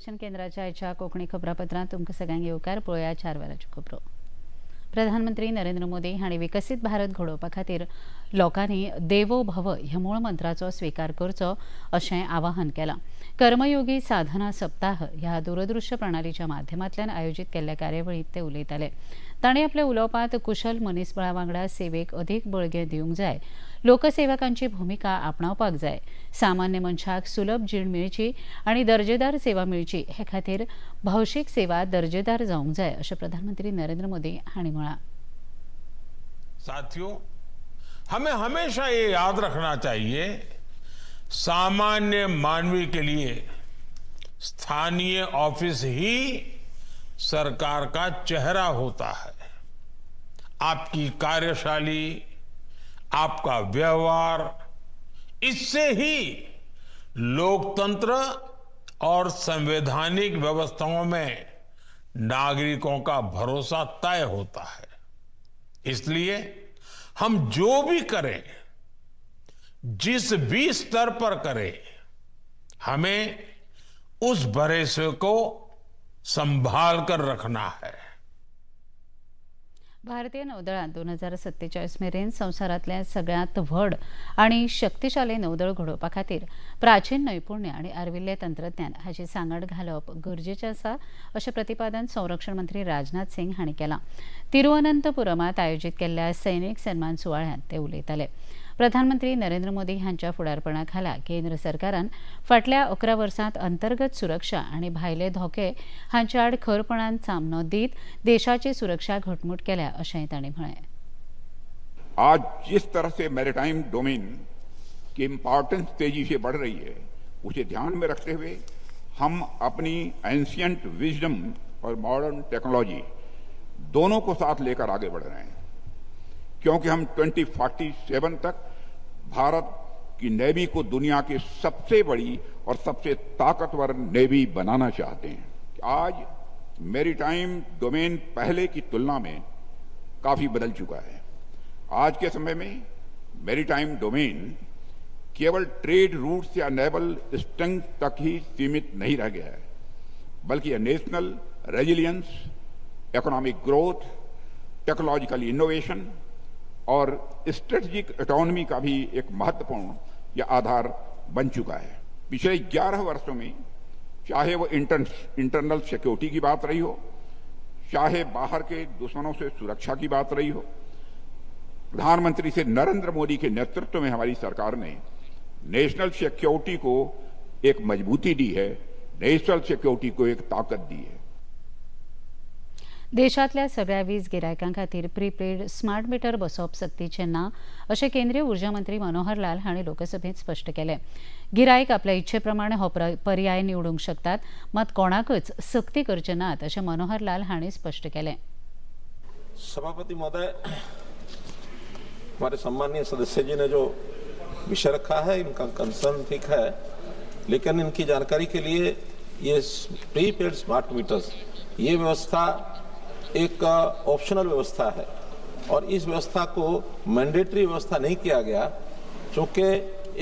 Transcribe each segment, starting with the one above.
दूरदर्शन केंद्राच्या आयच्या कोंकणी खबरापत्रांत तुमकां सगळ्यांक येवकार. पळोवया 4 वरांच्यो खबरो. प्रधानमंत्री नरेंद्र मोदी हांणी विकसीत भारत घडोवपा खातीर लोकांनी देवो भव ह्या मूळ मंत्राचो स्विकार करचो अशें आवाहन केलां. कर्मयोगी साधना सप्ताह ह्या दूरदृश्य प्रणालीच्या माध्यमांतल्यान आयोजीत केल्ल्या कार्यावळींत ते उलयताले. तांणी आपल्या उलोवपांत कुशल मनीसबळा वांगडा सेवेक अदीक बळगें दिवंक जाय, लोकसेवकांची भुमिका आपणावपाक जाय, सामान्य मनशाक सुलभ जीण मेळची आनी दर्जेदार सेवा मेळची हे खातीर भौशीक सेवा दर्जेदार जावंक जाय अशें प्रधानमंत्री नरेंद्र मोदी हांणी म्हळां. साथियों, हमें हमेशा ये याद रखना चाहिए, सामान्य मानवी के लिए स्थानीय ऑफिस ही सरकार का चेहरा होता है. आपकी कार्यशैली, आपका व्यवहार, इससे ही लोकतंत्र और संवैधानिक व्यवस्थाओं में नागरिकों का भरोसा तय होता है. इसलिए हम जो भी करें, जिस भी स्तर पर करें, हमें उस भरोसे को संभाल कर रखना है. भारतीय नौदळांत 2047 मेरेन संवसारांतलें सगळ्यांत व्हड आनी शक्तिशाली नौदळ घडोवपा खातीर प्राचीन नैपुण्य आनी आर्विल्लें तंत्रज्ञान हाची सांगड घालप गरजेचें आसा अशें प्रतिपादन संरक्षण मंत्री राजनाथ सिंग हांणी केलां. तिरुअनंतपुरमांत आयोजीत केल्ल्या सैनीक सन्मान सुवाळ्यांत ते उलयताले. प्रधानमंत्री नरेंद्र मोदी हांच्या फुडारपणा खाला केंद्र सरकारान फाटल्या 11 वर्सांत अंतर्गत सुरक्षा आनी भायले धोके हांचे आड खरपणान सामनो दीत देशाची सुरक्षा घटमूट केल्या अशेंय तांणी म्हळें. आज जिस तरह से मैरीटाइम डोमेन की इम्पोर्टेंस तेजी से बढ़ रही है, उसे ध्यान में रखते हुए हम अपनी एंशियंट विजडम और मॉडर्न टेक्नोलॉजी दोनों को साथ लेकर आगे बढ़ रहे हैं, क्योंकि हम 2047 तक भारत की नेवी को दुनिया की सबसे बड़ी और सबसे ताकतवर नेवी बनाना चाहते हैं. आज मैरीटाइम डोमेन पहले की तुलना में काफी बदल चुका है. आज के समय में मैरीटाइम डोमेन केवल ट्रेड रूट्स या नेवल स्ट्रेंथ तक ही सीमित नहीं रह गया है, बल्कि यह national resilience, economic growth, technological innovation और स्ट्रेटेजिक ऑटोनॉमी का भी एक महत्वपूर्ण यह आधार बन चुका है. पिछले 11 वर्षों में चाहे वो इंटरनल सिक्योरिटी की बात रही हो, चाहे बाहर के दुश्मनों से सुरक्षा की बात रही हो, प्रधानमंत्री श्री नरेंद्र मोदी के नेतृत्व में हमारी सरकार ने नेशनल सिक्योरिटी को एक मजबूती दी है, नेशनल सिक्योरिटी को एक ताकत दी है. देशांतल्या सगळ्या वीज गिरायकां खातीर प्रीपेड स्मार्ट मिटर बसोवप सक्तीचें ना अशें केंद्रीय उर्जा मंत्री मनोहर लाल हांणी लोकसभेंत स्पश्ट केलें. गिरायक आपल्या इच्छे प्रमाणे हो पर्याय निवडूंक शकतात, मात कोणाकच सक्ती करचे नात अशें मनोहर लाल हांणी स्पश्ट केलें. सभापति महोदय, हमारे सम्माननीय सदस्य जी ने जो विषय रखा है, इनका कंसर्न ठीक है, लेकिन इनकी जानकारी के लिए ये प्रीपेड स्मार्ट मीटर्स, ये व्यवस्था एक ऑप्शनल व्यवस्था है और इस व्यवस्था को मैंडेटरी व्यवस्था नहीं किया गया, क्योंकि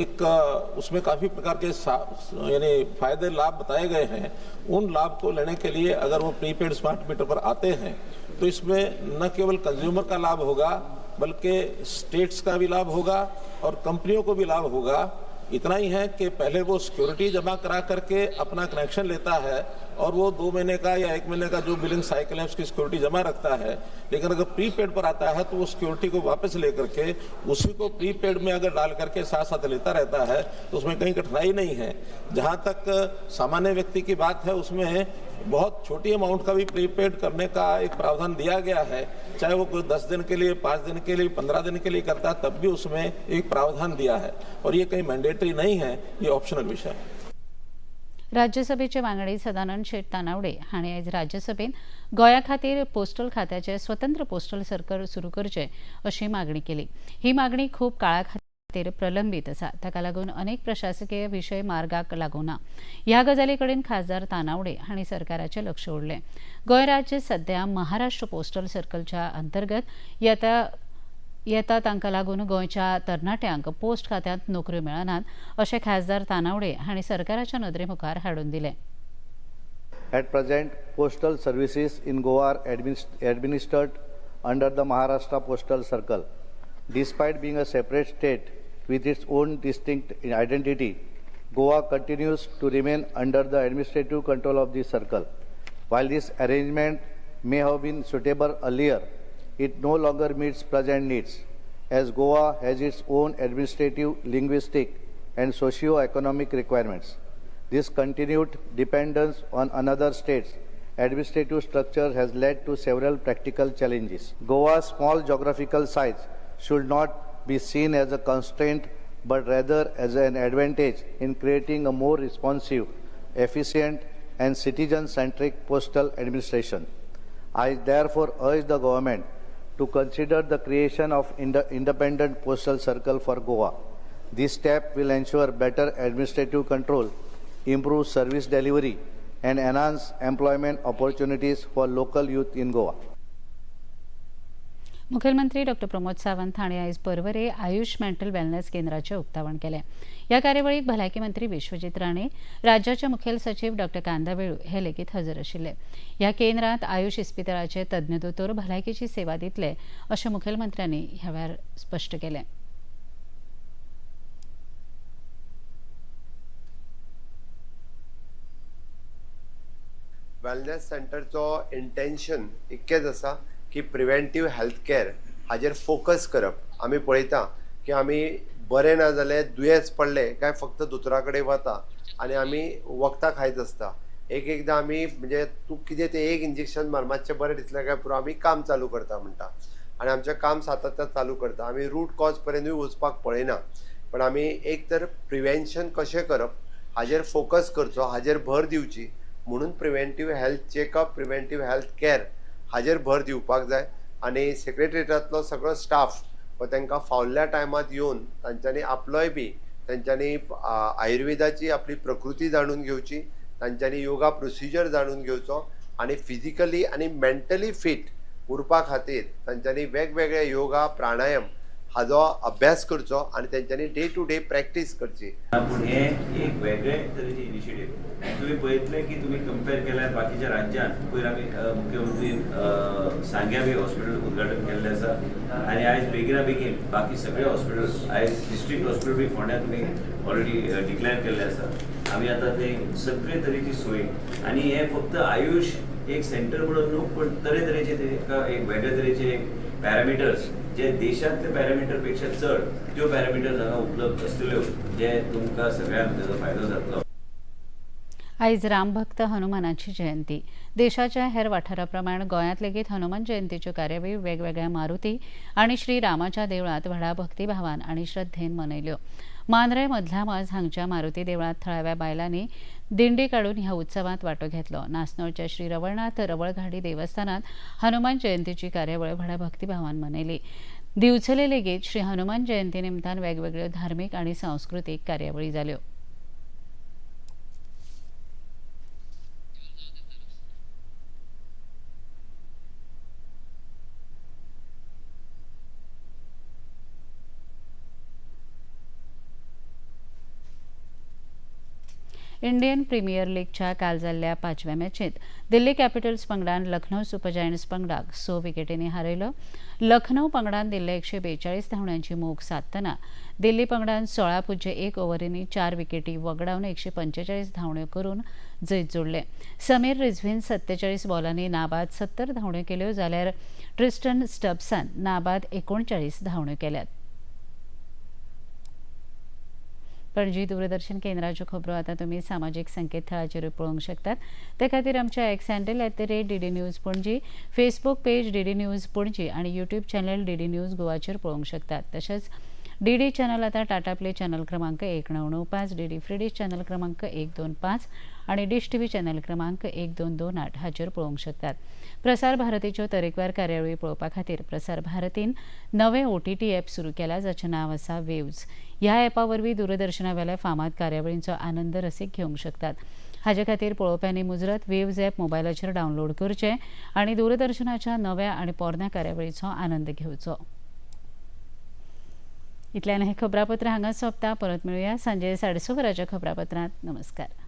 एक उसमें काफ़ी प्रकार के यानी फायदे, लाभ बताए गए हैं. उन लाभ को लेने के लिए अगर वो प्रीपेड स्मार्ट मीटर पर आते हैं, तो इसमें न केवल कंज्यूमर का लाभ होगा, बल्कि स्टेट्स का भी लाभ होगा और कंपनियों को भी लाभ होगा. इतना ही है कि पहले वो सिक्योरिटी जमा करा करके अपना कनेक्शन लेता है और वो 2 महीने का या एक महीने का जो बिलिंग साइकिल है, उसकी सिक्योरिटी जमा रखता है, लेकिन अगर प्रीपेड पर आता है तो वो सिक्योरिटी को वापस लेकर के उसी को प्रीपेड में अगर डाल करके साथ साथ लेता रहता है, तो उसमें कहीं कठिनाई नहीं है. जहां तक सामान्य व्यक्ति की बात है, उसमें बहुत छोटी अमाउंट का भी प्रीपेड करने का एक प्रावधान दिया गया है. चाहे वो कोई 10 दिन के लिए, 5 दिन के लिए, 15 दिन के लिए करता है, तब भी उसमें एक प्रावधान दिया है और ये कहीं मैंडेटरी नहीं है, ये ऑप्शनल विषय है. राज्यसभेचे वांगडी सदानंद शेट तानावडे हांणी आयज राज्यसभेत गोंया खातीर पोस्टल खात्याचे स्वतंत्र पोस्टल सर्कल सुरू करचे अशी मागणी केली. ही मागणी खूब काळा खातीर प्रलंबीत आसा. ताका लागून अनेक प्रशासकीय विशय मार्गाक लागूं ना. ह्या गजाली कडेन खासदार तानावडे हांणी सरकाराचें लक्ष ओडलें. गोंय राज्य सध्या महाराष्ट्र पोस्टल सर्कलच्या अंतर्गत येता येता. तांकां लागून गोंयच्या तरणाट्यांक पोस्ट खात्यांत नोकऱ्यो मेळनात अशें खासदार तानावडे हांणी सरकाराच्या नदरे मुखार हाडून दिलें. At present, postal services in Goa are administered under the Maharashtra Postal Circle. Despite being a separate state with its own distinct identity, Goa continues to remain under the administrative control of this circle. While this arrangement may have been suitable earlier, it no longer meets present needs, as Goa has its own administrative, linguistic, and socio-economic requirements. This continued dependence on another state's administrative structure has led to several practical challenges. Goa's small geographical size should not be seen as a constraint, but rather as an advantage in creating a more responsive, efficient, and citizen-centric postal administration. I therefore urge the government to consider the creation of independent postal circle for Goa. This step will ensure better administrative control, improve service delivery, and enhance employment opportunities for local youth in Goa. मुखेलमंत्री doctor Pramod Sawant हांणी आयज पर्वरे Ayush mental wellness केंद्राचें उक्तावण केलें. ह्या कार्यावळीक भलायकी मंत्री विश्वजीत राणे, राज्याचे मुखेल सचीव डॉक्टर कांदावेळू हे लेगीत हजर आशिल्ले. ह्या केंद्रांत आयुष इस्पितळाचे तज्ञ दोतोर भलायकेची सेवा दितले अशें मुखेलमंत्र्यांनी ह्या वेळार स्पश्ट केलें. वेलनेस सेंटरचो इंटेन्शन इतकेंच आसा की प्रिवेंटीव हेल्थ केअर हाजेर फोकस करप. आमी पळयता की आमी बरें ना जालें, दुयेंस पडलें काय फक्त दोतोरा कडेन वता आनी आमी वखदां खायत आसता. एक एकदां आमी म्हणजे तूं कितें तें एक इंजेक्शन मार, मातशें बरें दिसलें काय पुरो आमी काम चालू करता म्हणटा आनी आमचें काम सातत्यान चालू करता. आमी रूट कॉज पर्यंतूय वचपाक पळयना, पण आमी एक तर प्रिवेंशन कशें करप हाजेर फोकस करचो, हाजेर भर दिवची म्हणून preventive health checkup, preventive health care हाजेर भर दिवपाक जाय. आनी सेक्रेटरीटांतलो सगळो स्टाफ हो तांकां फावल्या टायमात येवन तांच्यांनी आपलोय बी तांच्यांनी आयुर्वेदाची आपली प्रकृती जाणून घेवची, तांच्यांनी योगा प्रोसिजर जाणून घेवचो आनी फिजिकली आनी मेंटली फिट उरपा खातीर तांच्यांनी वेगवेगळे योगा प्राणायाम हाजो अभ्यास करचो आनी तांच्यांनी डे टू डे प्रॅक्टीस करची. पूण हे एक वेगळे तरेचे इनिशिएटीव तुमी पळयतले की तुमी कंपेर केल्यार बाकीच्या राज्यांत. पयर आमी मुख्यमंत्री सांग्या बी हॉस्पिटल उद्घाटन केल्लें आसा आनी आयज बेगिना बेगीन बाकी सगळे हॉस्पिटल, आयज डिस्ट्रिक्ट हॉस्पिटल बी फोंड्या तुमी ऑलरेडी डिक्लेअर केल्लें आसा. आमी आतां ते सगळे तरेची सोय आनी हे फक्त आयुष एक सेंटर म्हणून न्हू, पण तरेतरेचे ते एक वेगळे तरेचे पॅरामिटर्स जे देशांतले पॅरामिटर पेक्षा चड त्यो पॅरामिटर्स हांगा उपलब्ध आसतल्यो, जे तुमकां सगळ्यांक तेजो फायदो जातलो. आयज रामभक्त हनुमानाची जयंती. देशाच्या हेर वाठारा प्रमाण गोंयांत लेगीत हनुमान जयंतीच्यो कार्यावळी वेगवेगळ्या मारुती आनी श्री रामाच्या देवळांत व्हडा भक्तिभावान आनी श्रद्धेन मनयल्यो. मांद्रे मदल्या माज हांगच्या मारुती देवळांत थळाव्या बायलांनी दिंडी काडून ह्या उत्सवांत वांटो घेतलो. नासनोळच्या श्री रवळनाथ रवळघाडी देवस्थानात हनुमान जयंतीची कार्यावळ व्हडा भक्तिभावान मनयली. दिवचले लेगीत श्री हनुमान जयंती निमतान वेगवेगळ्यो धार्मीक आनी सांस्कृतीक कार्यावळी जाल्यो. इंडियन प्रीमियर लीगच्या काल जाल्ल्या 5व्या मॅचीत दिल्ली कॅपिटल्स पंगडान लखनौ सुपर जायंट्स पंगडाक 6 विकेटींनी हारयलो. लखनौ पंगडान दिल्ले 142 धांवड्यांची मोख साधतना दिल्ली पंगडान 16.1 ओव्हरींनी 4 विकेटी वगडावन 145 धांवड्यो करून जैत जोडले. समीर रिझवीन 47 बॉलांनी नाबाद 70 धांवड्यो केल्यो, जाल्यार ट्रिस्टन स्टब्सान नाबाद 39 धांवड्यो केल्यात. पणजी दूरदर्शन केंद्राच्यो खबरो आतां तुमी सामाजीक संकेतथळाचेरूय पळोवंक शकतात. ते खातीर आमच्या X handle @DD News Panaji, Facebook page DD News Panaji आनी यूट्यूब चॅनल DD news गोवाचेर पळोवंक शकतात. तशेंच DD channel आतां टाटा प्ले चॅनल क्रमांक 1995, DD free dish channel क्रमांक 125 आनी डिश टीव्ही चॅनल क्रमांक 1228 हाचेर पळोवंक शकतात. प्रसार भारतीच्यो तरेकवार कार्यावळी पळोवपा खातीर प्रसार भारतीन नवे OTT app सुरू केला, जाचें नांव आसा वेव्ज. ह्या ॲपा वरवीं दूरदर्शना वेल्या फामाद कार्यावळींचो आनंद रसीक घेवंक शकतात. हाजे खातीर पळोवप्यांनी मुजरत वेव्ज ॲप मोबायलाचेर डावनलोड करचें आनी दूरदर्शनाच्या नव्या आनी पोरण्या कार्यावळीचो आनंद घेवचो. इतल्यान हें खबरापत्र हांगा सोंपता. परत मेळुया सांजे 6:30 वरांच्या खबरापत्रांत. नमस्कार.